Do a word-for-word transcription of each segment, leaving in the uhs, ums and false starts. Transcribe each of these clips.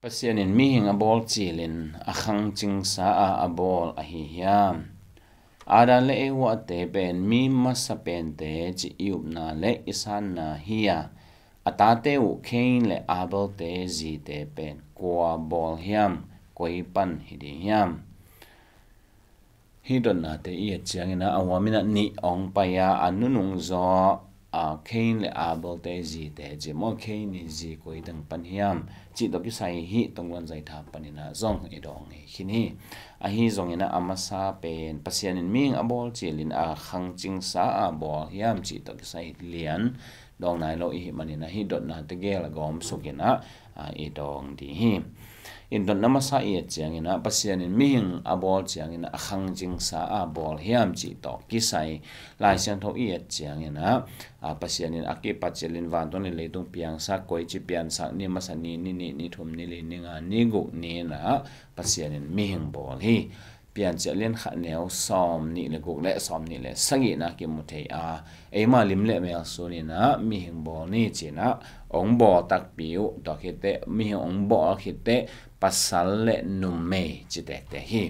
Pasian in mihing a bawl cilin a khangcingsa a a bawl ahi hiam? Adam le Eva te pen mi masa pente cih i upna le i sanna hi a, a tate uh Cain le Abel te zite pen kua bawl hiam, koi pan hi ding hiam? Hih dotnate i et ciangin ah a huamin ah nih hong pai a, a nunung zaw a Cain le Abel te zite cih maw, Cain i zi koi teng pan hiam cih tawh kisai hih Tonluan Zaitha panin ah zong i dawng hi khin hi. Ahi zongin ah a masa pen Pasian in mihing a bawl cilin a khangcingsa a bawl hiam cih tawh kisai lian dawng nai lo i hih manin ah hih dotnate gel a gawm sukin ah, a, i dawng ding hi. In dotna masa i et ciangin ah Pasian in mihing a bawl ciangin ah a khangcingsa a bawl hiam cih tawh kisai Lai Siangtho i et ciangin ah, a, Pasian in a kipat cilin vantung le leitung piangsak, koici piansak, ni masa ni, ni nih, ni thum, ni li, ni nga, ni guk ni-in ah Pasian in mihing bawl hi. Piancil lian khat neu sawm nih le guk le sawm nih le sagihna kimu thei a, eima lim le mel sunin ah mihing bawl ni ci-in ah hong bawl takpi uh. Tua khit teh mihing hong bawl khit teh pasal le numei ci tektek hi.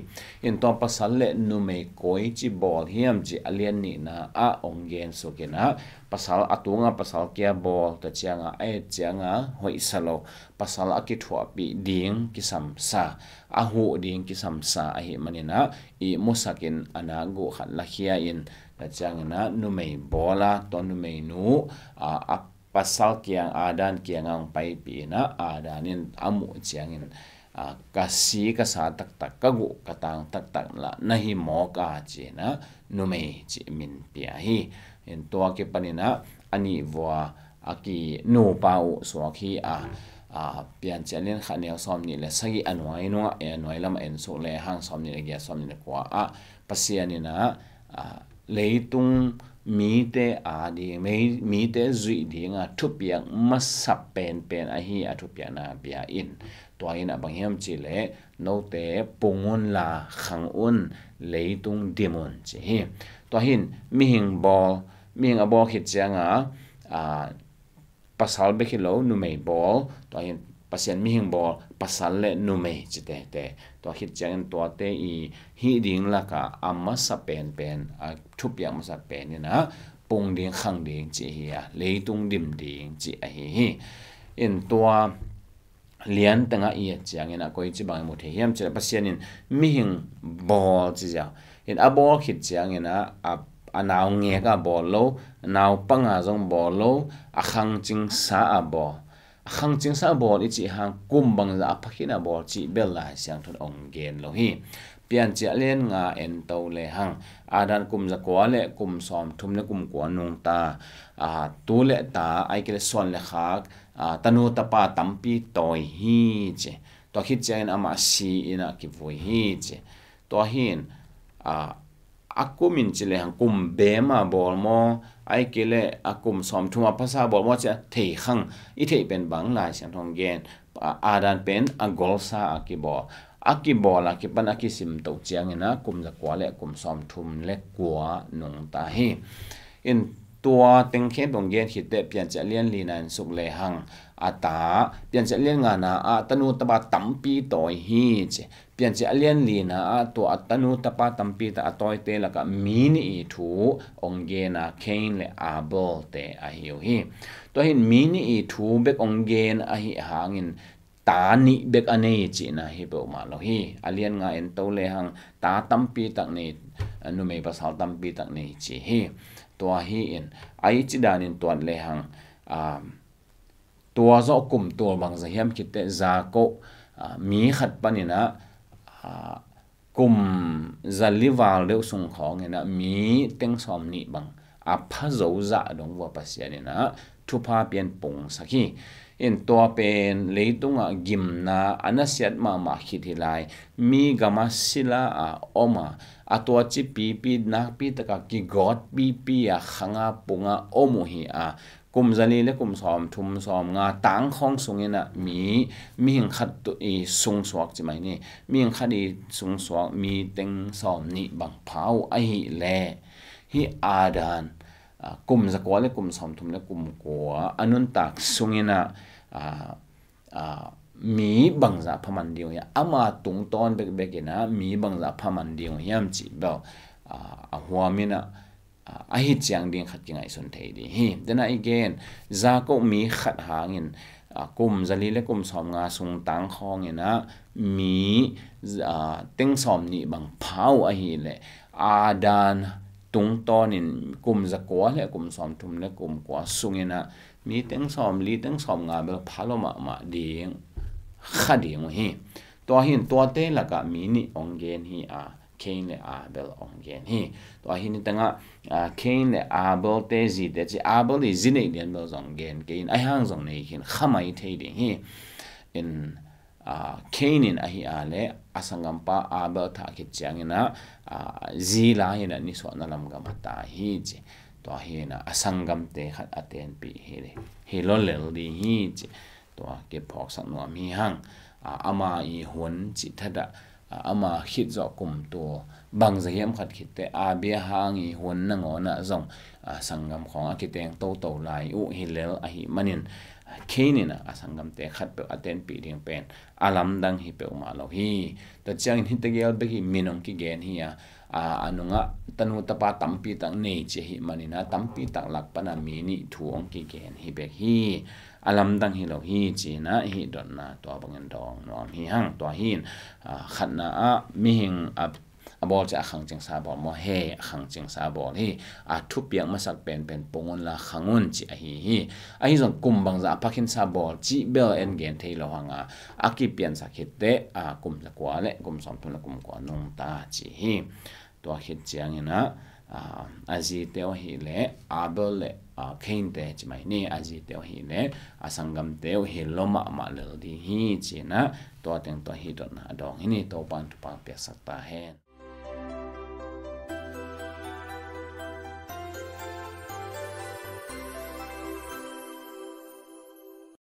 In tua pasal le numei koici bawl hiam cih a lian nihna ah hong gen sukin ah, pasal a tunga pasal kia bawl ta cianga a et cianga hoihsa lo, pasal a kithuahpih ding kisamsa, a huh ding kisamsa ahih manin ah ihmu sakin a nak guh khat lakhia in, tua ciangin ah numei bawl a, tua numeinu, a, a pasal kiang, Adam kiangah hong paipih in ah Adam in a muh ciangin, a, ka si ka sa taktak, ka guh ka tang taktak lah na hi mawk a ci-in ah numei cih min pia hi. In tua kipanin ah a nih vua a kinupa uh suak hi a, a, Piancil lian khat neu sawm nih le sagih a nuai nungah, a nuai lamah en suk le hang sawm nih le giat, sawm nih le kua ah Pasian in ah, a, leitung mite a ding, mei-, mite zuih dinga thupiak masa penpen ahi a thupiakna bia in. Tua in ah bang hiam cih leh note pung unla khang un, leitung dim un ci hi. Tua hi-in mihing bawl, mihing a bawl khit cianga, a, pasal bek hi lo, numei bawl, tua hi-in Pasian mihing bawl, pasal le numei ci tektek. Tua khit ciangin tuate i hih ding lakah a masa penpen, a thupiak masa pen in ah pung ding khang ding ci hi a, leitung dim ding ci ahi hi. In tua lian tengah i et ciangin ah koici bang i mu thei hiam cih leh Pasian in mihing bawl ci ziau. In a bawl khit ciangin ah a, a naungek a bawl lo, naupang a zong bawl lo, a khangcingsa a bawl. A khangcingsa a bawl i cih hang kum bangzah a phakhin a bawl cih bel Lai Siangtho in hong gen lo hi. Piancil lian nga en to le hang, Adam kum zakua le kum sawmthum le kum kua nungta, a, tu le ta, ahih kei leh suan le khak, a, tanu tapa tampi tawi hi ci. Tua khit ciangin amah si in ah kivui hi ci. Tua hi-in, a, a kum in ci le hang kum beem a bawl maw, ahih kei leh a kum sawmthum a phasa bawl maw ci a thei khang, i theih pen bang Lai Siangtho in hong gen, a, Adam pen a golsa a kibawl. A kibawl a kipan a kisim to ciangin ah kum zakua le kum sawmthum le kua nungta hi. In tua teng khempeuh hong gen khit teh Piancil lian lina en suk le hang, a ta, Piancil lian ngana ah tanu tapa tampi tawi hi ci. Piancil lian lina ah tua a tanu tapa tampi tak a tawite lakah mi nih i thu hong gen a, Cain le Abel te ahi uh hi. Tua hi-in mi nih i thu bek hong gen ahih hangin ta nih bek a nei cihna hi peuhmah lo hi. A lian nga en to le hang ta tampi tak nei, numei pasal tampi tak nei ci hi. Tua hi-in a i ci danin tuat le hang, a, tua zawh kum tul bangzah hiam khit teh Jakob, a, mi khat panin ah, a, kum zali val deuh sung khawngin ah mi teng sawm nih bang a pha zo zah dong vua Pasian in ah thupha pian pungsak hi. In tua pen leitungah gimna a nasiat mahmah khit hi lai, mi gama sila a om a, a tua ci pipi nakpi taka kigawt pipi a khanga punga om uh hi a, kum zali le kum sawmthum sawmnga tangkhawng sungin ah mi, mihing khat tu i sungsuak ci mai ni, mihing khat i sungsuak mi teng sawm nih bang pha uh ahih leh, hih Adam, a, kum zakua le kum sawmthum le kum kua a nuntak sungin ah, a, a, mi bangzah phaman ding uh hiam, ama tungtawn bekbek in ah mi bangzah phaman ding uh hiam cih bel, ah, a huam in ah, ah, ahi ciang ding khat kingaihsun thei ding hi. Dena i gen, Jakob mi khat hangin, ah, kum zali le kum sawmnga sung tang khawng in ah mi, ah, teng sawmnih bang pha uh ahih leh, Adam tungtawn in kum zakua le kum sawmthum le kum kua sung in ah mi teng sawmli, teng sawmnga bel pha lo mahmah ding, kha ding uh hi. Tua hi in tuate lakah mi nih hong gen hi a, Cain le Abel hong gen hi. Tua hi in niteng ah, ah, Cain le Abel te zite ci, Abel i zi neih lian bel zong gen kei in, ahi hang zong nei khin, kha mai thei ding hi. In, ah, Cain in ahih leh a sanggampa Abel thah khit ciang in ah, ah, zi la in ah nisuahna lam gam a ta hi ci. Tua hi in ah a sanggamte khat a tenpih hi, hi lo lel ding hi ci. Tua kiphawksak nuam hi hang. Ah, ama i hun cih thadah, ah, ama khit zawh kum tul bangzah hiam khat khit teh, Abraham i hun nangawn ah zong, ah, sanggam khawng a kiteng toto lai uh hi lel ahih manin, ah, Cain in ah a sanggamte khatpeuh a tenpih ding pen a lamdang hi peuhmah lo hi. Tua ciangin hih tegel bek hi min hong kigen hi a, a, a nungah tanu tapa tampi tak nei ci ahih manin ah tampi tak lak pan ah mi nih thu hong kigen hi bek hi. A lamdang hi lo hi ci in ah hih dotna tua bangin dawng nuam hi hang. Tua hi in, ah, khatna ah mihing a, a bawl ci a khangcingsa bawl maw, he a khangcingsa bawl hi. A thupiak masak penpen pung unla khang un ci ahi hi. Ahi zong kum bangzah a phakhinsa bawl cih bel en gen thei lo hang a, a kipiansak khit teh, ah, kum zakua le kum sawmthum le kum kua nungta ci hi. Tua khit ciang in ah, ah, a zite uh ahih leh Abel le, ah, Cain te ci mai ni, a zite uh ahih leh a sanggamte uh hi lo mahmah lel ding hi ci in ah, tua teng tua hih dotna a dawng hi ni. Topa'n thupha piaksak ta hen.